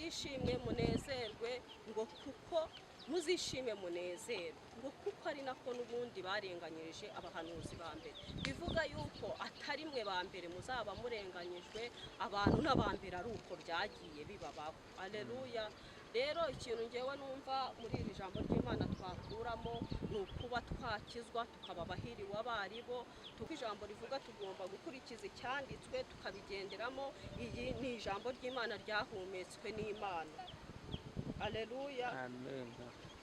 muzishime munezerwe, ngo kuko muzishime munezerwe, ngo kuko ari nako n'ubundi barenganyirije abahanuzi ba mbere. Bivuga yuko atari mwe ba mbere muzaba murenganyijwe, abantu n'abambere ari uko byagiye bibabaho. Aleluya. Rero ikintu ngewe numva muri iri jambo ry'Imana twakuramo ni ukuba twakizwa tukaba abahiriwe abaribo, tuko ijambo rivuga tugomba gukurikiza icyanditswe tukabigenderamo. Iyi ni ijambo ry'Imana ryahumetswe n'Imana. Aleluya. Amen.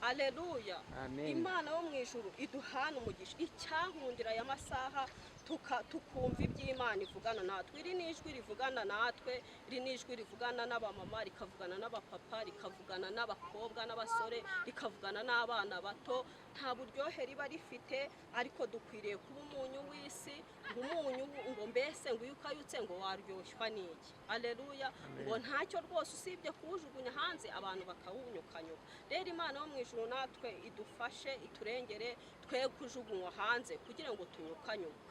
Aleluya. Amen. Imana yo mu ijuru iduhana umugisha. Icyankundira aya masaha tukumva iby'Imana ivugana natwe. Iri ni ijwi rivugana natwe, iri ni ijwi rivugana n'abamama, rikavugana n'abapapa, rikavugana n'abakobwa n'abasore, rikavugana n'abana bato. Nta buryohe riba rifite, ariko dukwiriye kuba umunyu w'isi. Ngo umunyu ngo mbese ngo iyo ukayutse ngo waryoshwa n'iki? Aleluya. Ngo ntacyo rwose usibye kuwujugunya hanze abantu bakawunyukanyuka. Rero Imana yo mu ijuru natwe idufashe, iturengere, twe kujugunywa hanze kugira ngo tunyukanyuke.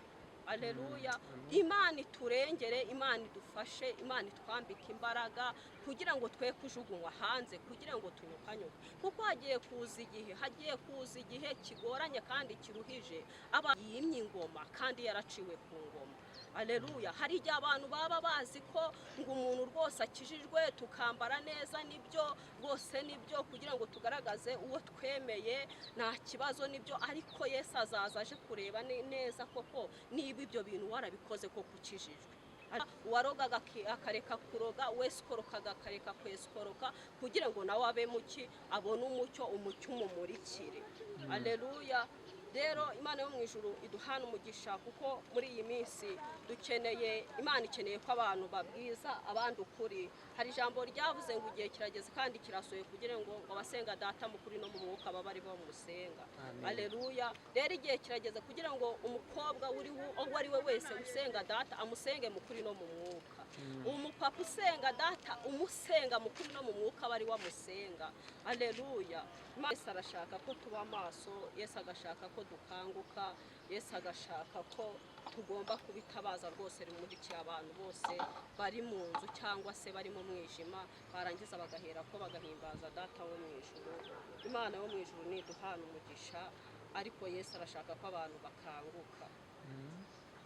Aleluya. Imana iturengere, Imana idufashe, Imana itwambike imbaraga kugira ngo twe kujugunywa hanze, kugira ngo tunyukanyuke. Kuko hagiye kuza igihe, hagiye kuza igihe kigoranye kandi kiruhije, aba yimye ingoma kandi yaraciwe ku ngoma. Aleluya. Hari igihe abantu baba bazi ko ngo umuntu rwose akijijwe tukambara neza, nibyo rwose nibyo, kugira ngo tugaragaze uwo twemeye, nta kibazo nibyo, ariko Yesu azaza aje kureba neza koko niba ibyo bintu warabikoze koko ukijijwe. Uwarogaga akareka kuroga, uwesikorokaga akareka kwesikoroka, kugira ngo nawe abe muki, abone umucyo, umucyo umumurikire. Aleluya. Rero Imana yo mu ijuru iduhana umugisha, kuko muri iyi minsi dukeneye, Imana ikeneye ko abantu babwiza abandi ukuri. Hari ijambo ryavuze ngo igihe kirageze kandi kirasohoye kugira ngo abasenga data mu kuri no mu mwuka babe ari bo bamusenga. Aleluya. Rero igihe kirageze kugira ngo umukobwa uwo ari we wese usenga data amusenge mu kuri no mu mwuka. Umupapa usenga data umusenga mu kuri no mu mwuka aba ari we amusenga. Aleluya. Yesu arashaka ko tuba maso, Yesu agashaka ko dukanguka, Yesu agashaka ko tugomba kubitabaza rwose rimurikiye abantu bose bari mu nzu cyangwa se bari mu mwijima, barangiza bagahera ko bagahimbaza data wo mu ijuru. Imana yo mu ijuru niduhana umugisha, ariko Yesu arashaka ko abantu bakanguka.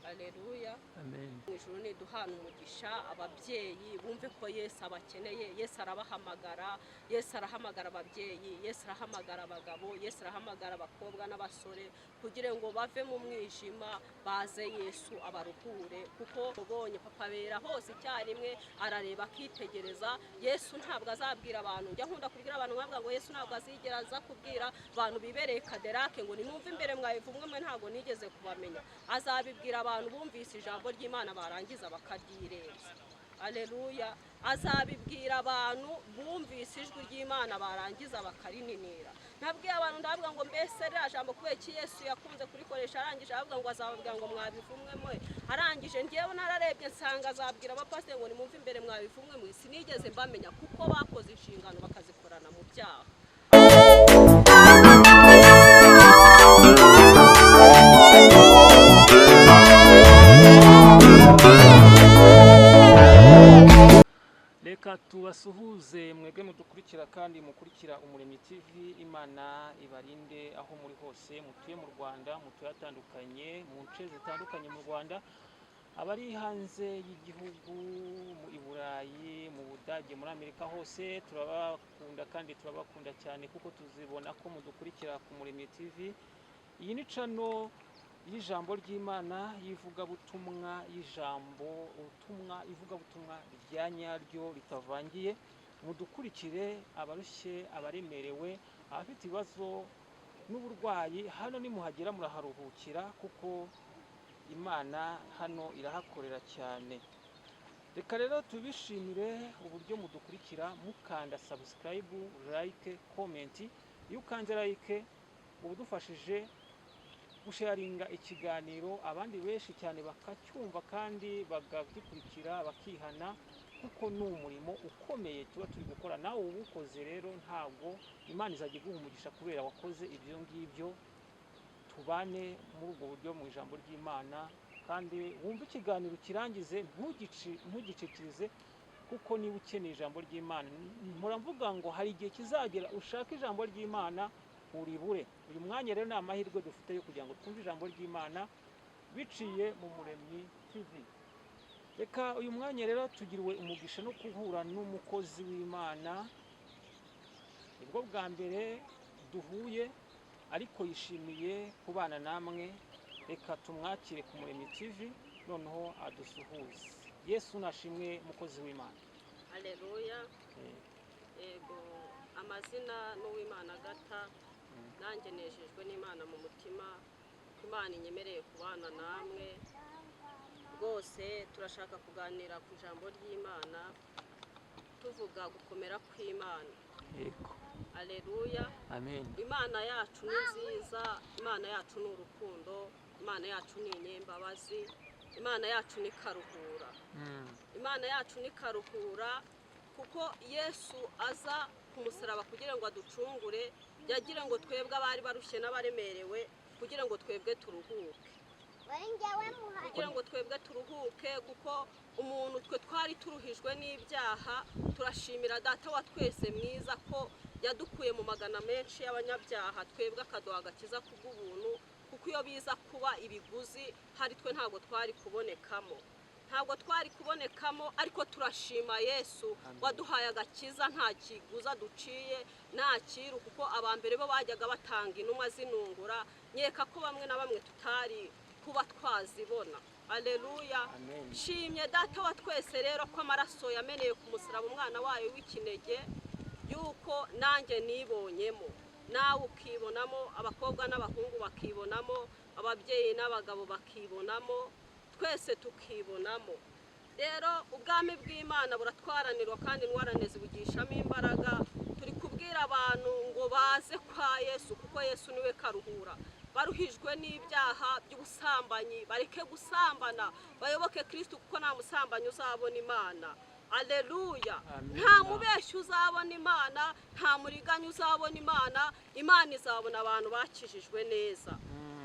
Aleluya. Amen. Mu ijuru niduhana umugisha, ababyeyi bumve ko Yesu abakeneye. Yesu arabahamagara, Yesu arahamagara ababyeyi, Yesu arahamagara abagabo, Yesu arahamagara abakobwa n'abasore kugira ngo bave mu mwijima baze Yesu abaruhure. Kuko ubonye papa bera hose icyarimwe, arareba akitegereza. Yesu ntabwo azabwira abantu, njya nkunda kubwira abantu nkavuga ngo Yesu ntabwo azigera aza kubwira abantu bibereye Kaderake ngo nimwumve imbere mwayivumwe mwe, ntabwo nigeze kubamenya. Azabibwira abantu bumvise ijambo ry'Imana barangiza bakaryirenza. Aleluya. Azabibwira abantu bumvise ijwi ry'Imana barangiza bakarininira. Nabwiye abantu ndavuga ngo mbese ririya jambo kubera iki Yesu yakunze kurikoresha, arangije aravuga ngo azababwira ngo mwabivumwe mwe. Arangije ngewe nararebye nsanga azabwira abapasiteri ngo nimumve imbere mwabivumwe mwe, sinigeze mbamenya kuko bakoze inshingano bakazikorana mu byaha. Reka tubasuhuze mwebwe mudukurikira kandi mukurikira Umuremyi TV. Imana ibarinde aho muri hose, mutuye mu Rwanda, mutuye atandukanye, mu nce zitandukanye mu Rwanda, abari hanze y'igihugu, mu Burayi, mu Budage, muri Amerika hose, turabakunda kandi turabakunda cyane kuko tuzibona ko mudukurikira ku Muremyi TV. Iyi ni cano y'ijambo ry'Imana, y'ivugabutumwa, y'ijambo ubutumwa, ivugabutumwa rya nyaryo ritavangiye. Mudukurikire abarushye, abaremerewe, abafite ibibazo n'uburwayi, hano nimuhagera muraharuhukira kuko Imana hano irahakorera cyane. Reka rero tubishimire uburyo mudukurikira, mukanda subscribe, like, comment. Iyo ukanze like uba udufashije gusharinga ikiganiro, abandi benshi cyane bakacyumva kandi bakagikurikira bakihana, kuko ni umurimo ukomeye tuba turi gukora. Nawe uwukoze rero ntabwo Imana izajya iguha umugisha kubera wakoze ibyo ngibyo. Tubane muri ubwo buryo mu ijambo ry'Imana, kandi wumve ikiganiro kirangize, ntugicikirize. Kuko niba ukeneye ijambo ry'Imana, mpora mvuga ngo hari igihe kizagera ushaka ijambo ry'Imana uribure. Uyu mwanya rero ni amahirwe dufite yo kugira ngo twumve ijambo ry'Imana biciye mu Muremyi TV. Reka uyu mwanya rero tugiriwe umugisha no guhura n'umukozi w'Imana. Nibwo bwa mbere duhuye, ariko yishimiye kubana namwe. Reka tumwakire ku Muremyi TV, noneho adusuhuze. Yesu nashimwe, mukozi w'Imana. Aleluya. Yego, amazina n'Uwimana Agata. Nanjye nejejwe n'Imana mu mutima ko Imana inyemereye kubana namwe. Rwose turashaka kuganira ku ijambo ry'Imana, tuvuga gukomera kw'Imana. Aleluya. Amen. Imana yacu ni nziza, Imana yacu ni urukundo, Imana yacu ni inyembabazi, Imana yacu ni karuhura. Imana yacu ni karuhura, kuko Yesu aza ku musaraba kugira ngo aducungure, yagira ngo twebwe abari barushye n'abaremerewe, kugira ngo twebwe turuhuke, kugira ngo twebwe turuhuke, kuko umuntu twe twari turuhijwe n'ibyaha. Turashimira Data wa twese mwiza ko yadukuye mu magana menshi y'abanyabyaha, twebwe akaduha agakiza kubw'ubuntu, kuko iyo biza kuba ibiguzi hari twe ntabwo twari kubonekamo, ntabwo twari kubonekamo. Ariko turashima Yesu waduhaye agakiza nta kiguza duciye, nta kiru, kuko abambere bo bajyaga batanga intumwa zinungura, nkeka ko bamwe na bamwe tutari kuba twazibona. Aleluya. Amen. Nshimye Data wa twese rero ko amaraso yameneye ku musaraba umwana wayo w'ikinege, yuko nanjye nibonyemo, nawe ukibonamo, abakobwa n'abahungu bakibonamo, ababyeyi n'abagabo bakibonamo, twese tukibonamo. Rero ubwami bw'Imana buratwaranirwa, kandi intwarane zibugishamo imbaraga. Turi kubwira abantu ngo baze kwa Yesu, kuko Yesu niwe karuhura. Baruhijwe n'ibyaha by'ubusambanyi bareke gusambana, bayoboke Kristo, kuko nta musambanyi uzabona Imana. Aleluya. Amen. Nta mubeshyi uzabona Imana, nta muriganya uzabona Imana. Imana izabona abantu bakijijwe neza.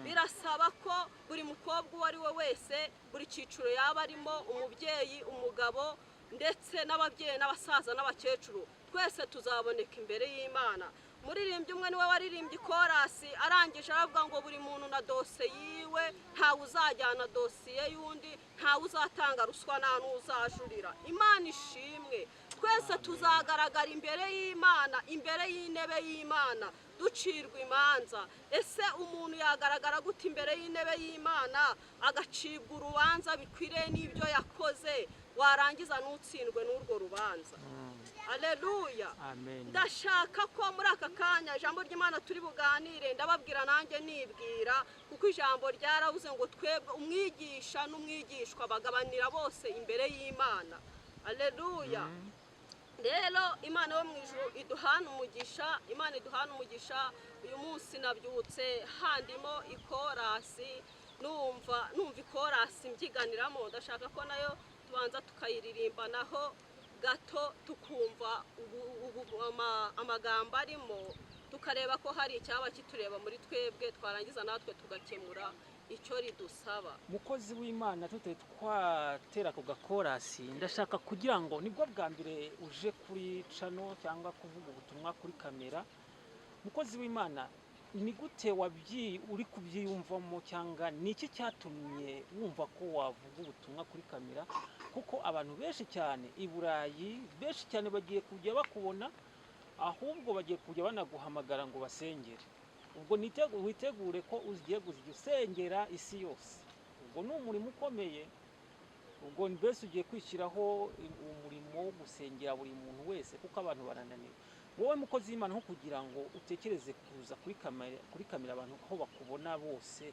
Birasaba ko buri mukobwa uwo ari we wese, buri cyiciro yaba arimo, umubyeyi, umugabo, ndetse n'ababyeyi n'abasaza n'abakecuru, twese tuzaboneka imbere y'Imana. Muririmbyi umwe niwe waririmbye ikorasi, arangije aravuga ngo buri muntu na dosiye yiwe, ntawe uzajyana dosiye y'undi, ntawe uzatanga ruswa, nta n'uzajurira. Imana ishimwe. Twese tuzagaragara imbere y'Imana, imbere y'intebe y'Imana, ducirwa imanza. Ese umuntu yagaragara gute imbere y'intebe y'Imana agacibwa urubanza bikwiriye n'ibyo yakoze, warangiza ntutsindwe n'urwo rubanza? Aleluya. Amen. Ndashaka ko muri aka kanya ijambo ry'Imana turi buganire, ndababwira nanjye nibwira, kuko ijambo ryarabuze ngo twebwe umwigisha n'umwigishwa bagabanira bose imbere y'Imana. Aleluya. Rero Imana yo mu ijuru iduhana umugisha, Imana iduhana umugisha. Uyu munsi nabyutse handimo ikorasi, numva ikorasi mbyiganiramo. Ndashaka ko nayo tubanza tukayiririmba naho gato, tukumva amagambo arimo, tukareba ko hari icyaba kitureba muri twebwe, twarangiza natwe tugakemura icyo ridusaba. Mukozi w'Imana, tutari twatera ku gakorasi, ndashaka kugira ngo nibwo bwa mbere uje kuri cano cyangwa kuvuga ubutumwa kuri kamera. Mukozi w'Imana, ni gute uri kubyiyumvamo, cyangwa ni iki cyatumye wumva ko wavuga ubutumwa kuri kamera? Kuko abantu benshi cyane i Burayi, benshi cyane bagiye kujya bakubona, ahubwo bagiye kujya banaguhamagara ngo basengere. Ubwo witegure ko ugiye kujya usengera isi yose. Ubwo ni umurimo ukomeye. Ubwo mbese ugiye kwishyiraho umurimo wo gusengera buri muntu wese, kuko abantu barananiwe. Wowe mukozi w'Imana, nko kugira ngo utekereze kuza kuri kamera abantu aho bakubona bose,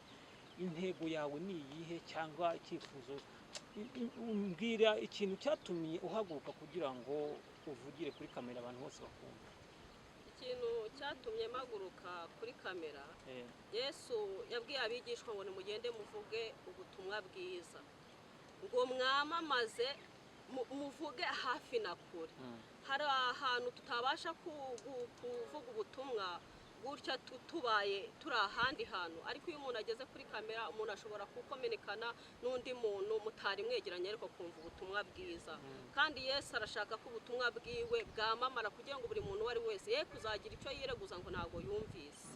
intego yawe ni iyihe, cyangwa icyifuzo? Umbwira ikintu cyatumye uhaguruka kugira ngo uvugire kuri kamera abantu bose bakumva. Ikintu cyatumye mpaguruka kuri kamera, Yesu yabwiye abigishwa ngo nimugende muvuge ubutumwa bwiza, ngo mwamamaze, muvuge hafi na kure. Hari ahantu tutabasha kuvuga ubutumwa Gutya tubaye turi ahandi hantu, ariko iyo umuntu ageze kuri kamera umuntu ashobora kukomerekana n'undi muntu mutari mwegeranye, ariko kumva ubutumwa bwiza. Kandi Yesu arashaka ko ubutumwa bwiwe bwamamara kugira ngo buri muntu uwo ari wese ye kuzagira icyo yireguza ngo ntabwo yumvise.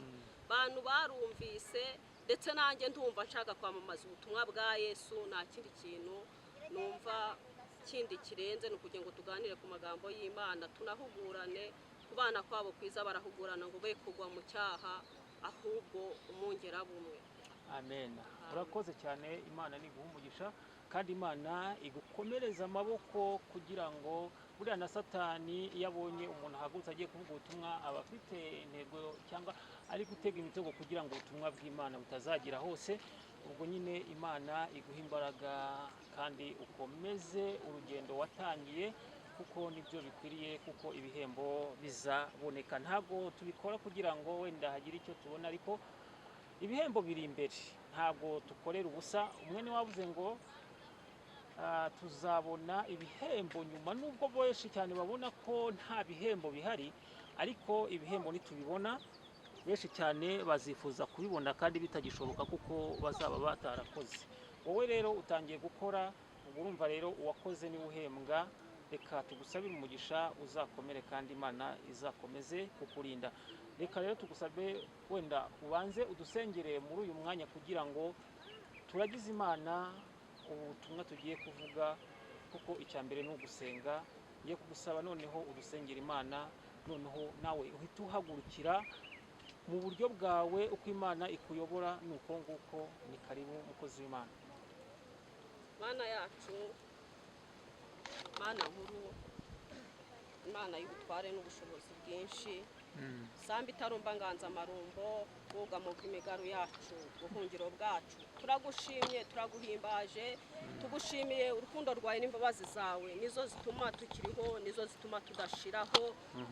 Bantu barumvise, ndetse nanjye ndumva nshaka kwamamaza ubutumwa bwa Yesu. Nta kindi kintu numva kindi kirenze, ni ukugira ngo tuganire ku magambo y'Imana, tunahugurane. Ku bana kwabo kwiza barahugurana ngo be kugwa mu cyaha, ahubwo umwungera bumwe. Amen. Urakoze cyane. Imana niguha umugisha, kandi Imana igukomereza amaboko, kugira ngo buriya na Satani iyo abonye umuntu ahagurutse agiye kuvuga ubutumwa, aba afite intego cyangwa ari gutega imitego kugira ngo ubutumwa bw'Imana butazagera hose. Ubwo nyine Imana iguha imbaraga kandi ukomeze urugendo watangiye, kuko nibyo bikwiriye, kuko ibihembo bizaboneka. Ntabwo tubikora kugira ngo wenda hagire icyo tubona, ariko ibihembo biri imbere, ntabwo dukorera ubusa. Umwe niwe wavuze ngo tuzabona ibihembo nyuma, nubwo benshi cyane babona ko nta bihembo bihari, ariko ibihembo nitubibona benshi cyane bazifuza kubibona kandi bitagishoboka, kuko bazaba batarakoze. Wowe rero utangiye gukora, ubwo urumva rero uwakoze niwe uhembwa. Reka tugusabire umugisha, uzakomere kandi Imana izakomeze kukurinda. Reka rero tugusabe wenda ubanze udusengere muri uyu mwanya, kugira ngo turagize Imana ubutumwa tugiye kuvuga, kuko icya mbere ni ugusenga. Ngiye kugusaba noneho udusengera Imana, noneho nawe uhite uhagurukira mu buryo bwawe uko Imana ikuyobora, ni uko nguko. Ni karibu, mukozi w'Imana. Mana yacu, Mana nkuru, Imana y'ubutware n'ubushobozi bwinshi, sambi itarumba nganzamarumbo, bwugamo bw'imigaru yacu, buhungiro bwacu, turagushimye, turaguhimbaje. Tugushimiye urukundo rwawe n'imbabazi zawe, nizo zituma tukiriho, nizo zituma tudashiraho.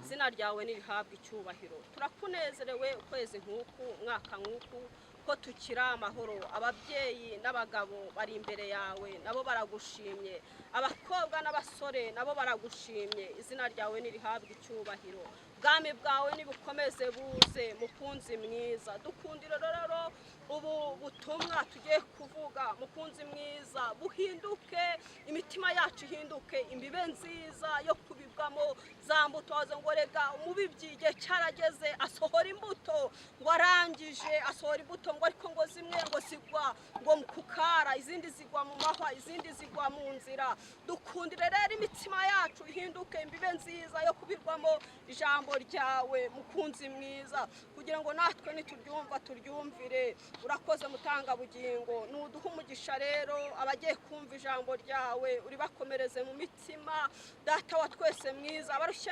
Izina ryawe nirihabwe icyubahiro. Turakunezerewe ukwezi nk'uku, umwaka nk'uku, ko tukiri amahoro. Ababyeyi n'abagabo bari imbere yawe nabo baragushimye, abakobwa n'abasore nabo baragushimye. Izina ryawe nirihabwe icyubahiro. Ubwami bwawe nibukomeze buze, mukunzi mwiza. Dukundire rero ubu butumwa tugiye kuvuga, mukunzi mwiza, buhinduke imitima yacu, ihinduke imbibe nziza yo kubibwamo za mbuto. Wazo ngo rega umubibyi igihe cyarageze asohora imbuto, ngo arangije asohora imbuto, ngo ariko ngo zimwe ngo zigwa ngo kukara, izindi zigwa mu mahwa, izindi zigwa mu nzira. Dukundire rero imitima yacu ihinduke imbibe nziza yo kubibwamo ijambo ryawe, mukunzi mwiza, kugira ngo natwe nituryumva turyumvire. Urakoze mutangabugingo, nuduha umugisha rero abagiye kumva ijambo ryawe, uribakomereze mu mitima, Data wa twese mwiza. Abarushye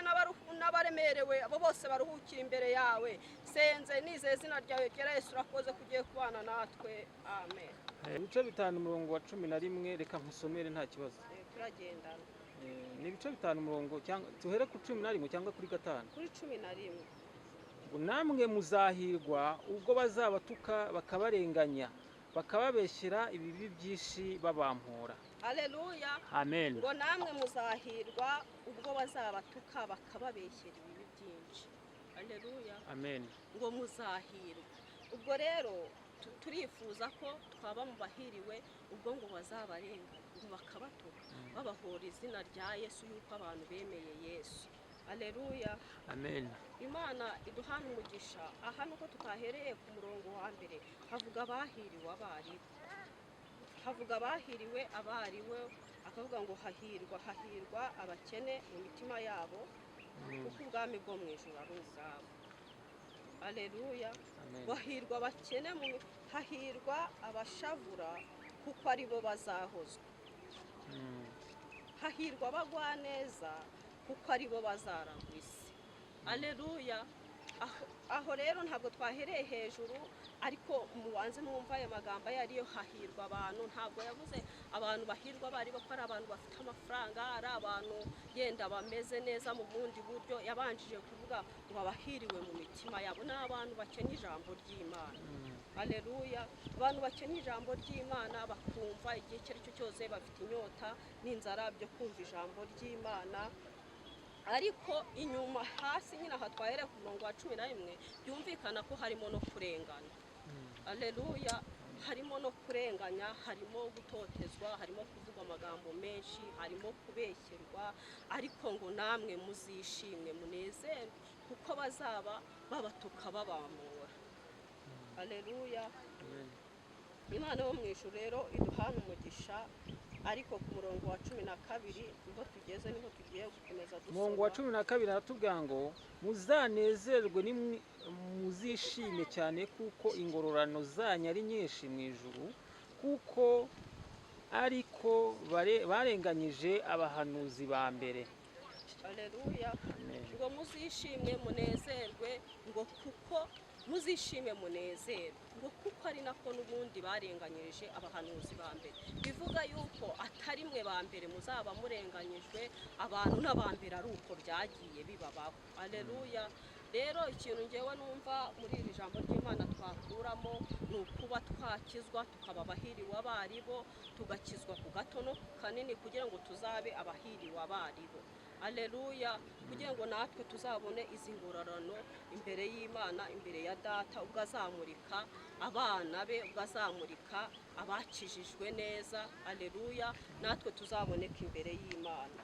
n'abaremerewe, abo bose baruhukira imbere yawe. Senze nizeye izina ryawe ryera Yesu, urakoze kugiye kubana natwe. Amen. Ibice 5 umurongo wa 11, reka nkusomere nta kibazo. Turagendana. Ni ibice 5 umurongo, cyangwa tuhere ku 11 cyangwa kuri 5? Kuri 11. Ngo namwe muzahirwa ubwo bazabatuka bakabarenganya, bakababeshyera ibibi byinshi babampora. Haleluya. Amen. Ngo namwe muzahirwa ubwo bazabatuka bakababeshyera ibibi byinshi. Haleluya. Amen. Ngo muzahirwa. Ubwo rero turifuza ko twaba mu bahiriwe ubwo ngo bazabarenga, ngo bakabatuka babahora izina rya Yesu, yuko abantu bemeye Yesu. Haleluya. Amen. Imana iduhana umugisha. Aha nuko tutahereye ku murongo wa mbere, havuga abahiriwe abaribo, havuga abahiriwe abariwe, akavuga ngo hahirwa, hahirwa abakene mu mitima yabo, kuko ubwami bwo mu ijuru ari ubwabo. Haleluya. Hahirwa abakene, hahirwa abashavura, kuko aribo bazahozwa. Hahirwa abagwaneza, kuko aribo bazaragwa isi. Haleluya. Aho rero ntabwo twahereye hejuru, ariko mubanze mwumva aya magambo ayo ariyo. Hahirwa abantu, ntabwo yavuze abantu bahirwa bari ko ari abantu bafite amafaranga, ari abantu yenda bameze neza mu bundi buryo. Yabanjije kuvuga ngo abahiriwe mu mitima yabo ni abantu bakennye ijambo ry'Imana. Haleluya. Abantu bakennye ijambo ry'Imana bakumva igihe icyo ari cyo cyose bafite inyota n'inzara byo kumva ijambo ry'Imana. Ariko inyuma hasi nyine aha twahereye ku murongo wa 11, byumvikana ko harimo no kurengana. Aleluya. Harimo no kurenganya, harimo gutotezwa, harimo kuvuga amagambo menshi, harimo kubeshyerwa, ariko ngo namwe muzishimwe munezerwe, kuko bazaba babatuka babamura. Aleluya. Imana yo mu ijuru rero iduhana umugisha. Ariko ku murongo wa 12 niho tugeze, niho tugiye gukomeza dusoma. Umurongo wa 12 aratubwira ngo muzanezerwe, muzishime cyane, kuko ingororano zanyu ari nyinshi mu ijuru, kuko ariko barenganyije abahanuzi ba mbere. Aleluya. Ngo muzishime munezerwe, ngo kuko muzishime munezerwe, ngo kuko ari nako n'ubundi barenganyirije abahanuzi ba mbere. Bivuga yuko atari mwe ba mbere muzaba murenganyijwe, abantu n'abambere ari uko byagiye bibabaho. Aleluya. Rero ikintu ngewe numva muri iri jambo ry'Imana twakuramo ni ukuba twakizwa, tukaba abahiriwe abaribo, tugakizwa ku gato no ku kanini, kugira ngo tuzabe abahiriwe abaribo. Aleluya. Kugira ngo natwe tuzabone izi ngororano imbere y'Imana, imbere ya Data, ubwo azamurika abana be, ubwo azamurika abakijijwe neza. Aleluya. Natwe tuzaboneka imbere y'Imana.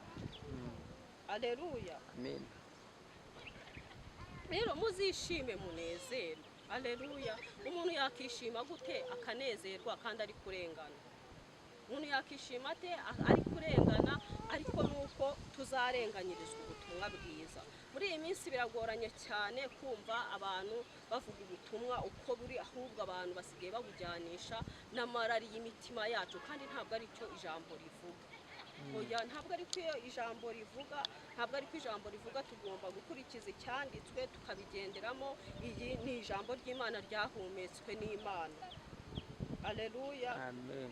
Aleluya. Amen. Rero muzishime munezerwe. Aleluya. Umuntu yakishima gute akanezerwa kandi ari kurengana? Umuntu yakishima ate ari kurengana? Ariko nuko tuzarenganyirizwa ubutumwa bwiza. Muri iyi minsi biragoranye cyane kumva abantu bavuga ubutumwa uko buri, ahubwo abantu basigaye babujyanisha n'amarari y'imitima yacu, kandi ntabwo ari cyo ijambo rivuga. Oya, ntabwo ari ko ijambo rivuga, ntabwo ari ko ijambo rivuga. Tugomba gukurikiza icyanditswe tukabigenderamo. Iyi ni ijambo ry'Imana ryahumetswe n'Imana. Aleluya. Amen.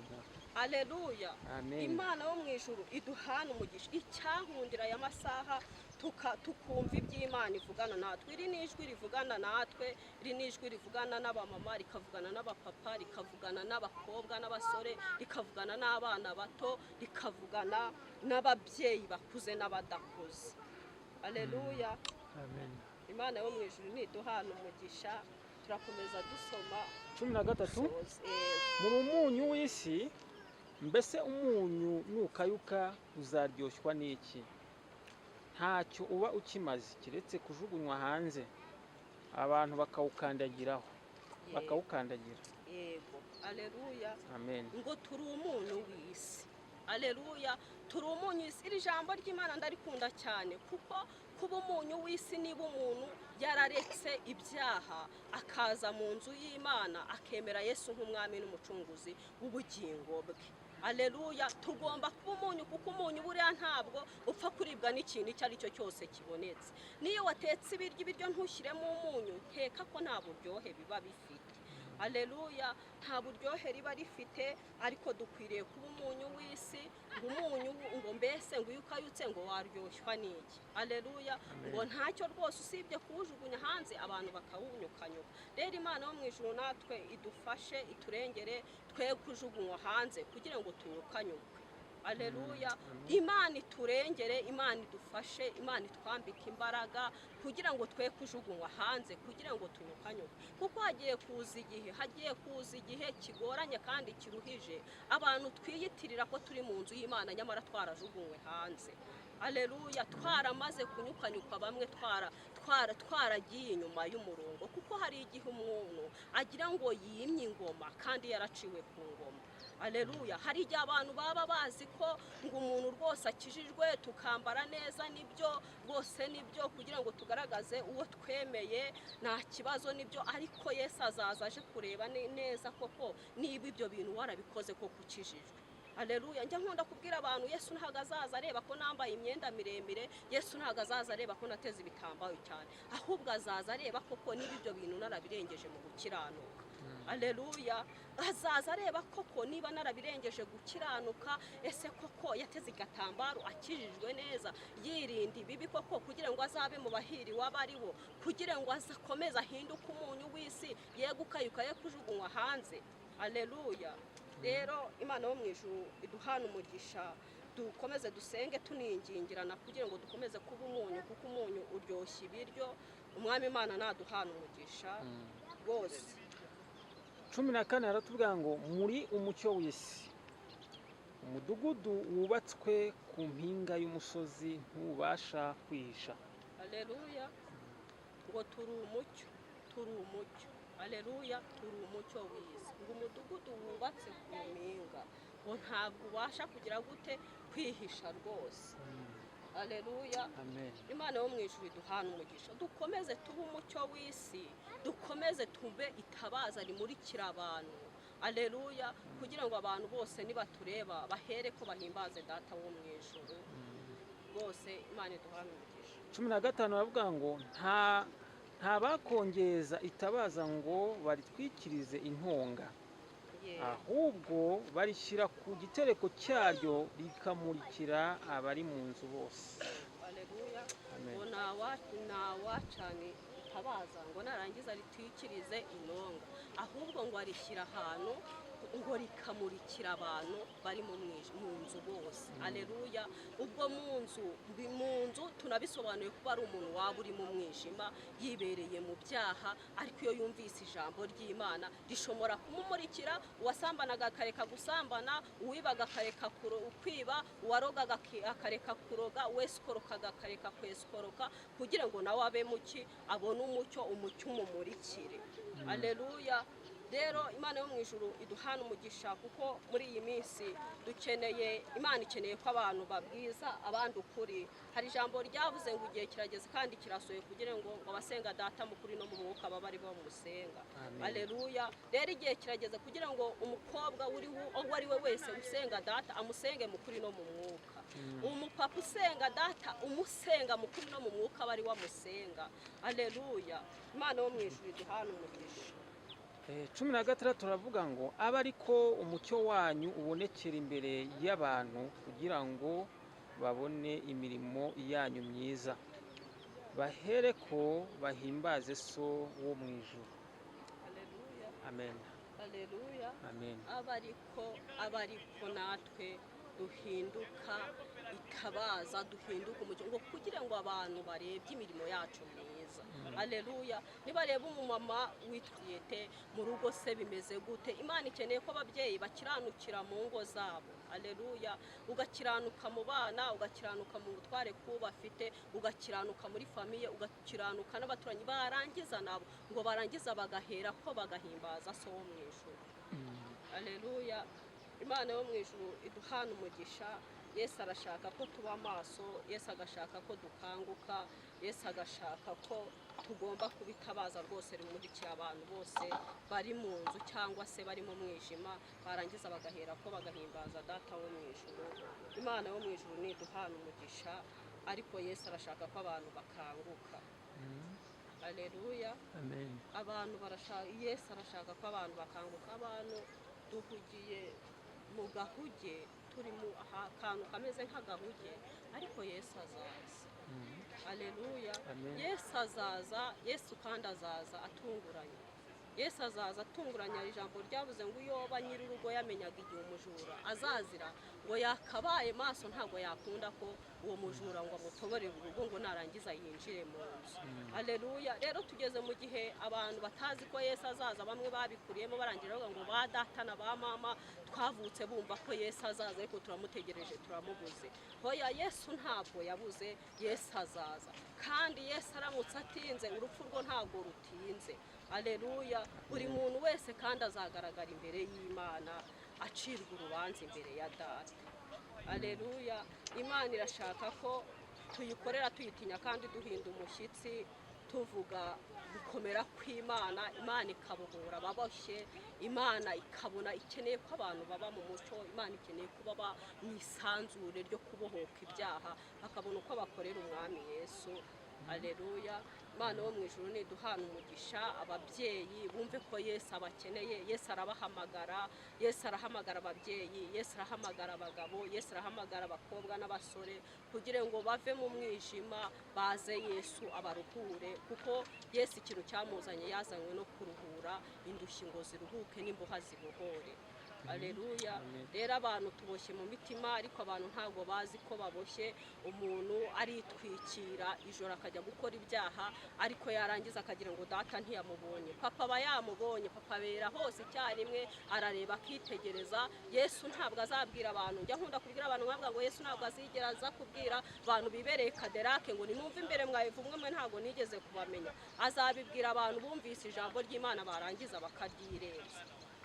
Aleluya. Amen. Imana yo mu ijuru iduhana umugisha. Icyankundira aya masaha tukumva iby'Imana ivugana natwe. Iri ni ijwi rivugana natwe, iri ni ijwi rivugana n'abamama, rikavugana n'abapapa, rikavugana n'abakobwa n'abasore, rikavugana n'abana bato, rikavugana n'ababyeyi bakuze n'abadakuze. Aleluya. Amen. Imana yo mu ijuru niduhana umugisha. Turakomeza dusoma 13. Muri umunyu w'isi, mbese umunyu nukayuka uzaryoshwa n'iki? Ntacyo uba ukimaze keretse kujugunywa hanze, abantu bakawukandagiraho, bakawukandagira. Yego. Aleluya. Amen. Ngo turi umunyu w'isi. Aleluya. Turi umunyu w'isi. Iri jambo ry'Imana ndarikunda cyane, kuko kuba umunyu w'isi, niba umuntu yararetse ibyaha akaza mu nzu y'Imana, akemera Yesu nk'umwami n'umucunguzi w'ubugingo bwe. Aleluya. Tugomba kuba umunyu, kuko umunyu buriya ntabwo upfa kuribwa n'ikintu icyo ari cyo cyose kibonetse. Niyo watetse ibiryo ntushyiremo umunyu, nkeka ko nta buryohe biba bifite. Aleluya. Nta buryohe riba rifite, ariko dukwiriye kuba umunyu w'isi. Ngo umunyu, ngo mbese ngo iyo ukayutse ngo waryoshwa n'iki? Aleluya. Ngo ntacyo rwose usibye kuwujugunya hanze, abantu bakawunyukanyuka. Rero Imana yo mu ijuru natwe idufashe, iturengere, twe kujugunywa hanze kugira ngo tunyukanyuke. Aleluya. Imana iturengere, Imana idufashe, Imana itwambike imbaraga kugira ngo twe kujugunywa hanze, kugira ngo tunyukanyuke. Kuko hagiye kuza igihe, hagiye kuza igihe kigoranye kandi kiruhije, abantu twiyitirira ko turi mu nzu y'Imana nyamara twarajugunywe hanze. Aleluya. Twaramaze kunyukanyuka, bamwe twaragiye inyuma y'umurongo. Kuko hari igihe umuntu agira ngo yimye ingoma kandi yaraciwe ku ngoma. Aleluya. Hari igihe abantu baba bazi ko ngo umuntu rwose akijijwe, tukambara neza, nibyo rwose, nibyo, kugira ngo tugaragaze uwo twemeye, nta kibazo nibyo. Ariko Yesu azaza aje kureba neza koko niba ibyo bintu warabikoze koko ukijijwe. Aleluya. Njya nkunda kubwira abantu, Yesu ntabwo azaza areba ko nambaye imyenda miremire, Yesu ntabwo azaza areba ko nateze ibitambaro cyane, ahubwo azaza areba koko niba ibyo bintu narabirengeje mu gukiranuka. Aleluya. Azaza areba koko niba narabirengeje gukiranuka, ese koko yateze igatambaro akijijwe neza, yirinda ibibi koko, kugira ngo azabe mu bahiriwe abaribo, kugira ngo azakomeze ahinduke umunyu w'isi, yegukayuka ye kujugunywa hanze. Aleluya. Rero Imana yo mu ijuru iduhana umugisha. Dukomeze dusenge tuningingirana kugira ngo dukomeze kuba umunyu, kuko umunyu uryoshya ibiryo. Umwami Imana naduhana umugisha rwose. 14 haratubwira ngo muri umucyo w'isi, umudugudu wubatswe ku mpinga y'umusozi ntubasha kwihisha. Aleluya, ngo turi umucyo, turi umucyo. Aleluya, turi umucyo w'isi. Ngo umudugudu wubatse ku mpinga ngo ntabwo ubasha kugira gute? Kwihisha rwose. Aleluya. Amen. Imana yo mu ijuru iduhana umugisha, dukomeze tube umucyo w'isi, dukomeze tube itabaza rimurikira abantu. Aleluya, kugira ngo abantu bose nibatureba bahere ko bahimbaze Data wo mu ijuru rwose. Imana iduhana umugisha. 15 baravuga ngo nta bakongeza itabaza ngo baritwikirize intonga, ahubwo barishyira ku gitereko cyaryo rikamurikira abari mu nzu bose. Aleluya. Amen. Ngo ntawacana itabaza ngo narangiza ritwikirize inonga, ahubwo ngo arishyira ahantu ngo rikamurikira abantu bari mu nzu bose. Aleluya. Ubwo mu nzu tunabisobanuye kuba ari umuntu waba uri mu mwijima yibereye mu byaha, ariko iyo yumvise ijambo ry'Imana rishobora kumumurikira. Uwasambanaga akareka gusambana, uwibaga akareka kwiba, uwarogaga akareka kuroga, uwesikorokaga akareka kwesikoroka, kugira ngo nawe abe muki, abone umucyo, umucyo umumurikire. Aleluya. Rero Imana yo mu ijuru iduhana umugisha, kuko muri iyi minsi dukeneye Imana, ikeneye ko abantu babwiza abandi ukuri. Hari ijambo ryavuze ngo igihe kirageze kandi kirasohoye kugira ngo abasenga Data mu kuri no mu mwuka babe ari bo bamusenga. Amen. Aleluya. Rero igihe kirageze kugira ngo umukobwa uwo ari we wese usenga Data amusenge mu kuri no mu mwuka. Umupapa usenga Data umusenga mu kuri no mu mwuka aba ari we amusenga. Aleluya. Imana yo mu ijuru iduhana umugisha. 16 turavuga ngo abe ariko umucyo wanyu ubonekera imbere y'abantu kugira ngo babone imirimo yanyu myiza, bahereko bahimbaze So wo mu ijuru. Aleluya. Amen. Aleluya. Amen. Abariko natwe duhinduka itabaza, duhinduka umucyo, ngo kugira ngo abantu barebye imirimo yacu myiza. Aleluya. Nibareba umumama witwite mu rugo se bimeze gute? Imana ikeneye ko ababyeyi bakiranukira mu ngo zabo. Aleluya. Ugakiranuka mu bana, ugakiranuka mu butware bafite, ugakiranuka muri famiye, ugakiranuka n'abaturanyi, barangiza nabo ngo barangiza bagahera ko bagahimbaza So wo mu ijuru. Aleluya. Imana yo mu ijuru iduhana umugisha. Yesu arashaka ko tuba amaso, Yesu agashaka ko dukanguka, Yesu agashaka ko tugomba kubitabaza rwose rimurikiye abantu bose bari mu nzu cyangwa se bari mu mwijima, barangiza bagahera ko bagahimbaza Data wo mu ijuru. Imana yo mu ijuru niduhana umugisha, ariko Yesu arashaka ko abantu bakanguka. Aleluya. Amen. Abantu barashaka, Yesu arashaka ko abantu bakanguka. Abantu duhugiye mu gahuge, turi mu akantu kameze nk'agahuge, ariko Yesu azaza. Aleluya. Amen. Yesu azaza, Yesu kandi azaza atunguranye. Yesu azaza atunguranye. Hari ijambo ryavuze ngo iyo nyir'urugo yamenyaga igihe umujura azazira, ngo yakabaye maso, ntabwo yakunda ko uwo mujura ngo amutoborere urugo ngo narangiza yinjire mu nzu. Aleluya. Rero tugeze mu gihe abantu batazi ko Yesu azaza, bamwe babikuriyemo barangira bavuga ngo ba data na ba mama twavutse bumva ko Yesu azaza, ariko turamutegereje turamubuze. Hoya, Yesu ntabwo yabuze, Yesu azaza. Kandi Yesu aramutse atinze, urupfu rwo ntabwo rutinze. Aleluya. Buri muntu wese kandi azagaragara imbere y'Imana, acirwa urubanza imbere ya Data. Aleluya. Imana irashaka ko tuyikorera tuyitinya kandi duhinda umushyitsi, tuvuga gukomera kw'Imana. Imana ikabohora ababoshye, Imana ikabona ikeneye ko abantu baba mu mucyo, Imana ikeneye ko baba mu isanzure ryo kubohoka ibyaha, bakabona uko bakorera Umwami Yesu. Aleluya. Imana yo mu ijuru niduhana umugisha. Ababyeyi bumve ko Yesu abakeneye. Yesu arabahamagara, Yesu arahamagara ababyeyi, Yesu arahamagara abagabo, Yesu arahamagara abakobwa n'abasore kugira ngo bave mu mwijima baze Yesu abaruhure, kuko Yesu ikintu cyamuzanye yazanywe no kuruhura indushyi ngo ziruhuke n'imboha zibohore. Aleluya. Amen. Rero abantu tuboshye mu mitima, ariko abantu ntabwo bazi ko baboshye. Umuntu aritwikira ijoro akajya gukora ibyaha, ariko yarangiza akagira ngo data ntiyamubonye. Papa aba yamubonye, papa abera hose icyarimwe, arareba akitegereza. Yesu ntabwo azabwira abantu, njya nkunda kubwira abantu nkavuga ngo Yesu ntabwo azigera aza kubwira abantu bibereye Kaderake ngo nimwumve imbere mwayivumwe mwe, ntabwo nigeze kubamenya. Azabibwira abantu bumvise ijambo ry'Imana barangiza bakaryirenza.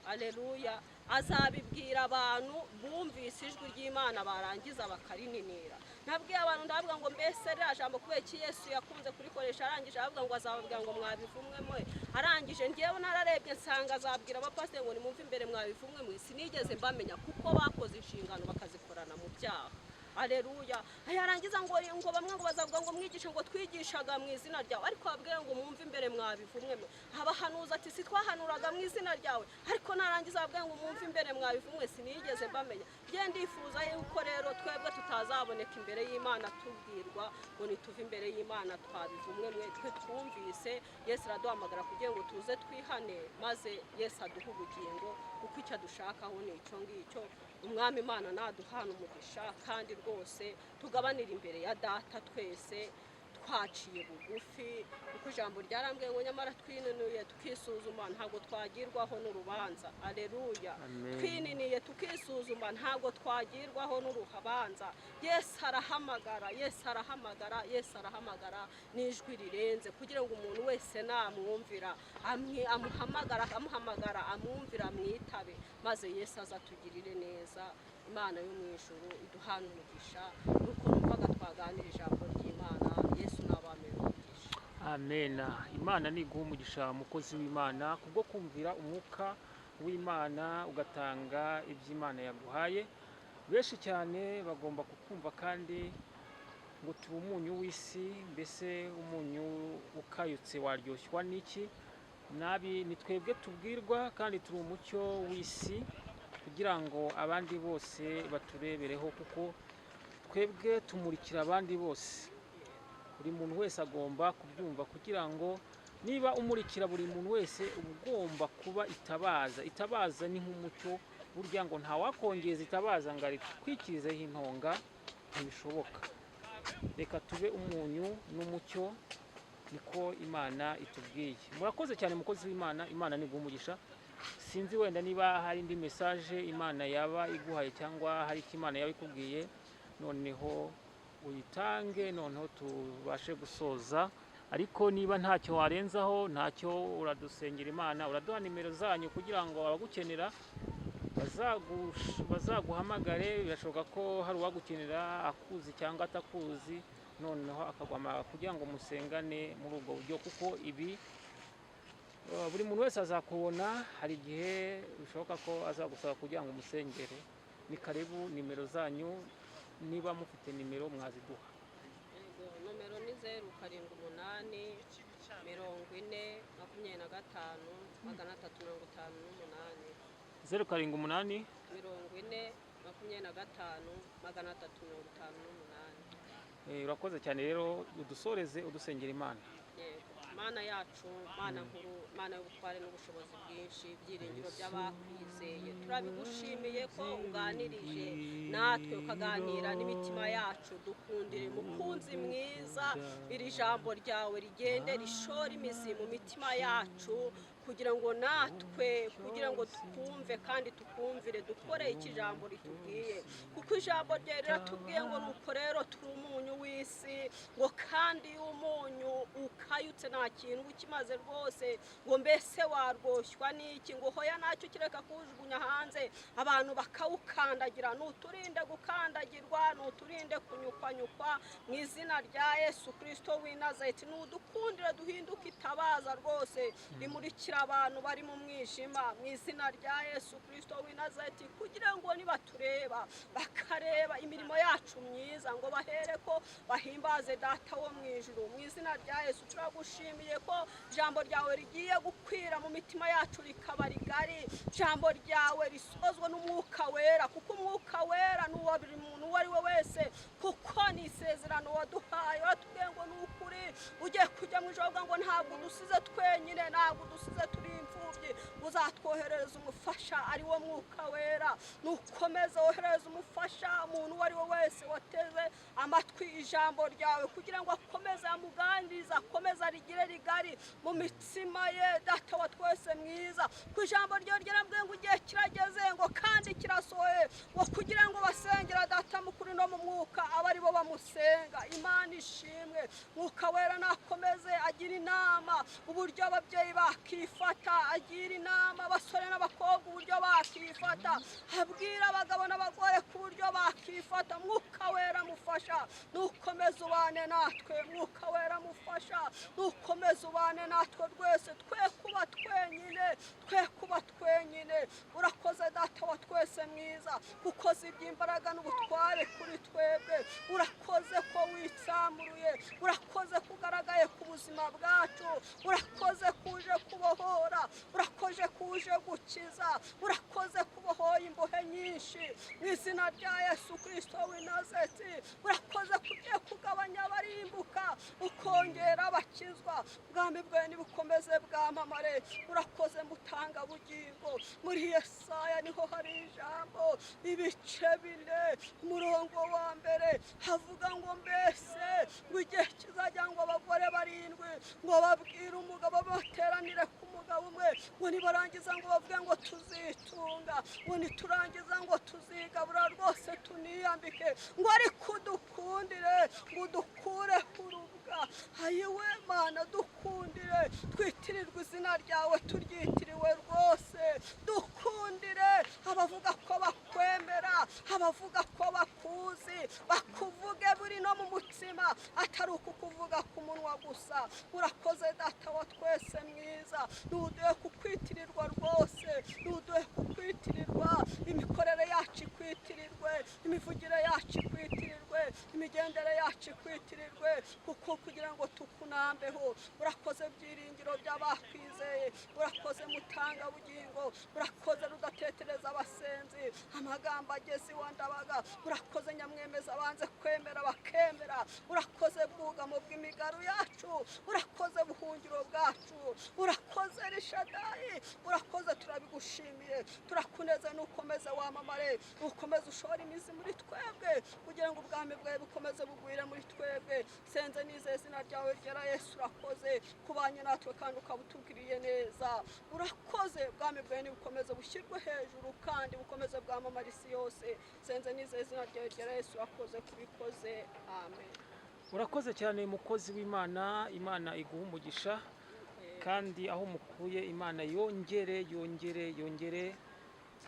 Aleluya. Azabibwira abantu bumvise ijwi ry'Imana barangiza bakarininira. Nabwiye abantu ndavuga ngo mbese ririya jambo kubera iki Yesu yakunze kurikoresha? Arangije aravuga ngo azababwira ngo mwabivumwe mwe. Arangije ngewe nararebye nsanga azabwira abapasiteri ngo nimumve imbere mwabivumwe mwe, sinigeze mbamenya, kuko bakoze inshingano bakazikorana mu byaha. Aleluya. Yarangiza ngo bamwe ngo bazavuga ngo mwigishe ngo twigishaga mu izina ryawe, ariko babwire ngo mwumve imbere mwabivumwe mwe. Abahanuzi ati si twahanuraga mu izina ryawe, ariko narangiza babwire ngo mwumve imbere mwabivumwe, sinigeze mbamenya. Njye ndifuza yuko rero twebwe tutazaboneka imbere y'Imana tubwirwa ngo nituve imbere y'Imana twabivumwe mwe. Twe twumvise Yesu araduhamagara kugira ngo tuze twihane, maze Yesu aduhe ubugingo, kuko icyo adushakaho ni icyo ngicyo. Umwami Imana naduhana umugisha, kandi rwose tugabanire imbere ya data twese twaciye bugufi, kuko ijambo ryarambwiye ngo nyamara twininuye tukisuzuma ntabwo twagirwaho n'urubanza. Aleluya. Amen. Twininiye tukisuzuma ntabwo twagirwaho n'urubanza. Yesu arahamagara, Yesu arahamagara, Yesu arahamagara n'ijwi rirenze, kugira ngo umuntu wese namwumvira amuhamagara, amuhamagara, amwumvira, amwitabe, maze Yesu azatugirire neza. Imana yo mu ijuru iduhane umugisha. Nuko numvaga twaganira ijambo ry'Imana. Yesu nabamere umugisha. Amena. Imana niguha umugisha mukozi w'Imana kubwo kumvira umwuka w'Imana ugatanga iby'Imana yaguhaye. Benshi cyane bagomba kukumva, kandi ngo tube umunyu w'isi. Mbese umunyu ukayutse waryoshwa n'iki? Nabi ni twebwe tubwirwa, kandi turi umucyo w'isi kugira ngo abandi bose baturebereho, kuko twebwe tumurikira abandi bose. Buri muntu wese agomba kubyumva, kugira ngo niba umurikira buri muntu wese uba ugomba kuba itabaza. Itabaza ni nk'umucyo, burya ngo ntawakongeza itabaza ngo aritwikirizeho intonga, ntibishoboka. Reka tube umunyu n'umucyo, niko Imana itubwiye. Murakoze cyane mukozi w'Imana, Imana niguha umugisha. Sinzi wenda niba hari indi message Imana yaba iguhaye cyangwa hari icyo Imana yaba ikubwiye, noneho uyitange, noneho tubashe gusoza. Ariko niba ntacyo warenzaho, ntacyo, uradusengera Imana, uraduha nimero zanyu kugira ngo abagukenera bazaguhamagare. Birashoboka ko hari uwagukenera akuzi cyangwa atakuzi, noneho akaguhamagara kugira ngo musengane muri ubwo buryo, kuko ibi buri muntu wese azakubona, hari igihe bishoboka ko azagusaba kugira ngo umusengere. Ni karibu, nimero zanyu niba mufite nimero mwaziduha. Yego, nomero ni 078 40 25 358. 078 40 25 358. Urakoze cyane rero, udusoreze udusengera Imana. Yego. Mana yacu, Mana nkuru, Mana y'ubutware n'ubushobozi bwinshi, byiringiro by'abakwizeye, turabigushimiye ko uganirije natwe ukaganira n'imitima yacu. Dukundire mukunzi mwiza, iri jambo ryawe rigende rishore imizi mu mitima yacu, kugira ngo natwe, kugira ngo twumve kandi tukumvire, dukore icyo ijambo ritubwiye, kuko ijambo ryawe riratubwiye ngo nuko rero turi umunyu w'isi, ngo kandi iyo umunyu ukayutse nta kintu ukimaze rwose, ngo mbese warwoshywa n'iki? Ngo hoya ntacyo kireka kuwujugunya hanze abantu bakawukandagira. Nuturinde gukandagirwa, nuturinde kunyukwanyukwa mu izina rya Yesu Kristo w'i Nazareti. Nudukundire duhinduke itabaza rwose rimurikira abantu bari mu mwijima mu izina rya Yesu Kristo w'i Nazareti, kugira ngo nibatureba bakareba imirimo yacu myiza, ngo bahere ko bahimbaze data wo mu ijuru mu izina rya Yesu. Turagushimiye ko ijambo ryawe rigiye gukwira mu mitima yacu rikaba rigari, ijambo ryawe risozwa n'umwuka wera, kuko umwuka wera ni uwa buri muntu uwo ari we wese, kuko ni isezerano waduhaye. Waratubwiye ngo ni ukuri ugiye kujya mu mu ijuru avuga ngo ntabwo udusize twenyine, ntabwo udusize turi imfubyi, uzatwoherereza umufasha ari wo Mwuka Wera. Nukomeze woherereza umufasha umuntu uwo ari we wese wateze amatwi ijambo ryawe, kugira ngo akomeze amuganirize, akomeze arigire rigari mu mitsima ye. Data wa twese mwiza, ku ijambo ryawe ryarambwiye ngo igihe kirageze, ngo kandi kirasohoye, ngo kugira ngo basengera Data mukuru no mu mwuka abe ari bo bamusenga. Imana ishimwe. Mwuka Wera nakomeze agira inama uburyo ababyeyi bakifata, agira inama abasore n'abakobwa uburyo bakifata, abwira abagabo n'abagore ku buryo bakifata. Mwuka Wera mufasha, nukomeze ubane natwe. Mwuka Wera mufasha, nukomeze ubane natwe rwese, twe kuba twenyine, twe kuba twenyine. Urakoze Data wa twese mwiza, kuko iby'imbaraga n'ubutware kuri twebwe. Urakoze ko witsamuruye, urakoze ko ugaragaye ku buzima bwacu, urakoze ko uje kubohora, urakoze ko uje gukiza, urakoze kubohoye imbohe nyinshi mu izina rya Yesu Kirisito w'i Nazareti. Urakoze ko ugiye kugabanya abarimbuka, ukongera abakizwa. Ubwami bwawe nibukomeze bwamamare. Urakoze mutanga bugingo. Muri Yesaya niho hari ijambo, ibice 4 umurongo wa 1, havuga ngo mbese ngo igihe kizajya ngo abagore 7 ngo babwire umugabo, bateranire ku mugabo umwe, ngo nibarangiza ngo bavuge ngo tuzitunga, ngo niturangiza ngo tuzigabura rwose tuniyambike, ngo ariko udukundire, ngo udukure urubwa. Ayiwe Mana, dukundire twitirirwe izina ryawe, turyitiriwe rwose. Dukundire abavuga ko bakwemera, abavuga ko bakuzi, bakuvuge buri no mu mutima, atari ukukuvuga ku munwa gusa. Urakoze Data wa twese mwiza, nuduhe kukwitirirwa rwose, nuduhe kukwitirirwa, imikorere yacu ikwitirirwe, imivugire yacu ikwitirirwe, imigendere yacu ikwitirirwe, kuko kugira ngo tukunambeho. Urakoze byiringiro by'abakwizeye, urakoze mutanga bugingo, urakoze rudatetereza abasenzi, amagambo ageze iwa Ndabaga, urakoze nyamwemeza abanze kwemera bakemera, urakoze bwugamo bw'imigaru yacu, urakoze buhungiro bwacu, urakoze Rishadayi, urakoze, turabigushimiye, turakuneze. Nukomeze wamamare, ukomeze ushore imizi muri twebwe, kugira ngo ubwami bwawe bukomeze bugwire muri twebwe. Senze nizeye izina ryawe ryera Yesu, urakoze kubanye natwe kandi ukaba utugiriye neza. Urakoze, ubwami bwawe nibukomeze bushyirwe hejuru kandi bukomeze bwamamara isi yose. Senze nizeye izina ryawe ryera Yesu, urakoze kubikoze. Amen. Urakoze cyane mukozi w'Imana, Imana iguha umugisha, kandi aho mukuye Imana yongere yongere yongere,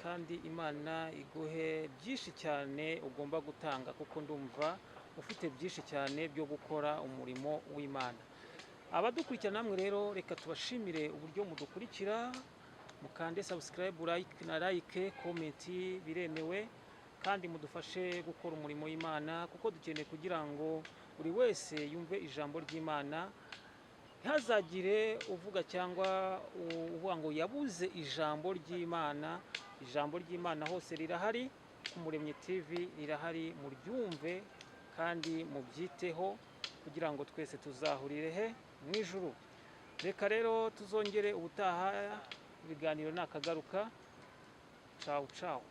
kandi Imana iguhe byinshi cyane ugomba gutanga, kuko ndumva ufite byinshi cyane byo gukora umurimo w'Imana. Abadukurikira namwe rero, reka tubashimire uburyo mudukurikira, mukande subscribe, like na like, comment biremewe, kandi mudufashe gukora umurimo w'Imana, kuko dukeneye kugira ngo buri wese yumve ijambo ry'Imana, ntihazagire uvuga cyangwa uvuga ngo yabuze ijambo ry'Imana. Ijambo ry'Imana hose rirahari, ku Muremyi TV rirahari, muryumve kandi mubyiteho, kugira ngo twese tuzahurire he mu ijuru. Reka rero tuzongere ubutaha, ibiganiro nakagaruka. Ciao ciao.